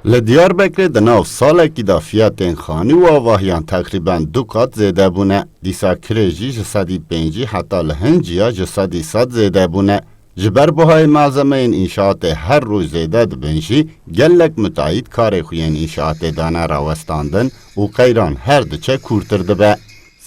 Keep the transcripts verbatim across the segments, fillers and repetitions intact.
Li Diyarbekirê di nav salekî de fiyatên xanî û avahiyan teqrîben du qat zêde bûne. Dîsa kirê jî ji sedî pêncî heta li hin ciya ji sedî sed zêde bûne. Ji ber buhayê malzemeyên înşaatê her roj zêde dibin jî, gelek müteahît karê xwe yên înşaatê dane rawestandin û qeyran her diçe kûrtir dibe.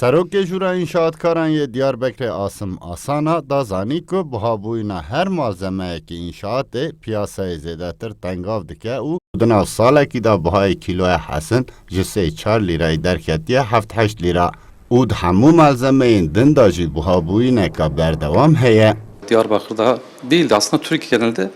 Serokê Jûra Înşaatkaran yê Diyarbekirê Asim Asana da zanî ku buhabûyîna her malzemeyekî înşaatê piyasayê zêdetir tengav dike û di nav salekî de buhayê kîloya hesin ji sê çar lîrayî derketiye heft heşt lîra û di hemû malzemeyên din de jî buhabûyîneka berdewam heye. Diyarbakır'da değil de aslında Türkiye genelinde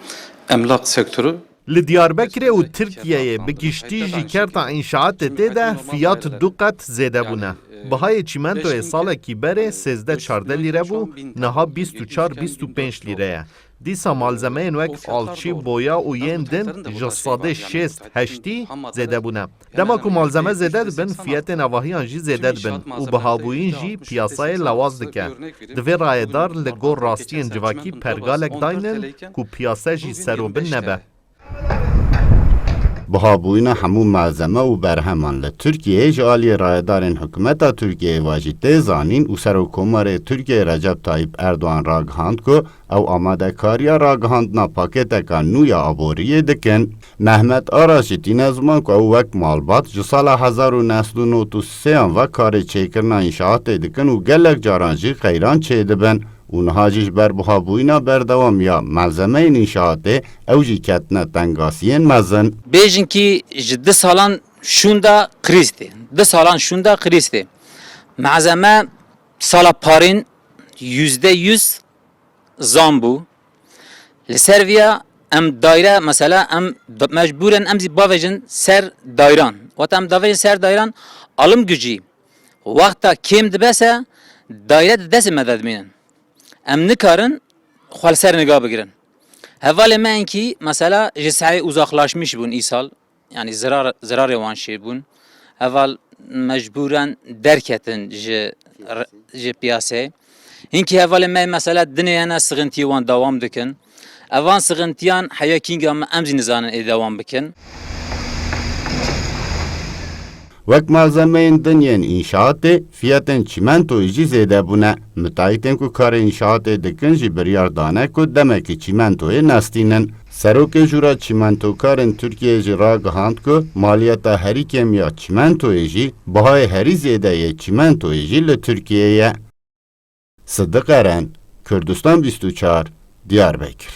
emlak sektörü Li Diyarbekirê û Tirkiyeyê bi giştî jî kerta înşaatê tê de fiyat du qet zêde bûne. Bihayê çîmentoyê salekî berê sêzdeh çardeh lîre bû, niha bîst û çar bîst û pênc lîre ye. Dîsa malzemeyên wek alçî, boya û yên din ji sedê şêst heştî zêde bûne. Dema ku malzeme zêde dibin, fiyetên avahiyan jî zêde dibin û bihabûyîn jî piyasayê lawaz dike. Divê rayedar li gor rastiyên civakî pergalek daynin ku piyase jî serobin nebe. Bihabûyîna hemû malzeme û berheman li Tirkiyeyê ji aliyê rayedarên hikûmeta Tirkiyeyê ve jî tê zanîn û Serokkomarê Tirkiyeyê Recep Tayyip Erdogan ragihand ku ew amadekariya ragihandina pakêteka nû ya aboriyê dikin. Mehmet Aras jî tîne ziman ku ew wek malbat ji sala hezar û neh sed û nod û sê an ve karê çêkirina înşaatê dikin û gelek caran jî qeyran çêdibin û niha jî ji ber buhabûyîna berdewam ya malzemeyên înşaatê ew jî ketine tengasiyên mezin. Bêjin kî ji du salan şûnda krîz tê. Du salan şûnda krîz tê. Malzeme sala parîn yüzde yüz zam bû. Li ser viya em dayre, mesela em d-, mecbûr in em zî bavêjin ser dayran. Wata em davêjin ser dayran, alım gücü wexta kêm dibe se dayre di destê me de dimînin. Em nikarin xwe li ser niga bigirin. Hevalê me enkî mesela ji sehê uzaklaşmış bûn îsal. Yani zirar, zirarê wan çêbûn. Heval mecbûren derketin ji, ji piyasê. Hinkî hevalê me mesela dinê hene sixintiyê wan dewam dikin. Evan sixintiyan heya kînga me em zî nizanin ê dewam bikin. Wek malzemeyên din yên înşaatê, fiyetên çîmentoyê jî zêde bûne. Müteahîtên ku karê înşaatê dikin jî biryar dane ku demekî çîmentoyê nestînin. Serokê Jûra Çîmentokarên Tirkiyeyê jî ragihand ku maliyeta herî kêm ya çîmentoyê jî, bihayê herî zêde yê çîmentoyê jî li Tirkiyeyê ye. Sidiq Eren, Kurdistan bîst û çar, Diyarbekir.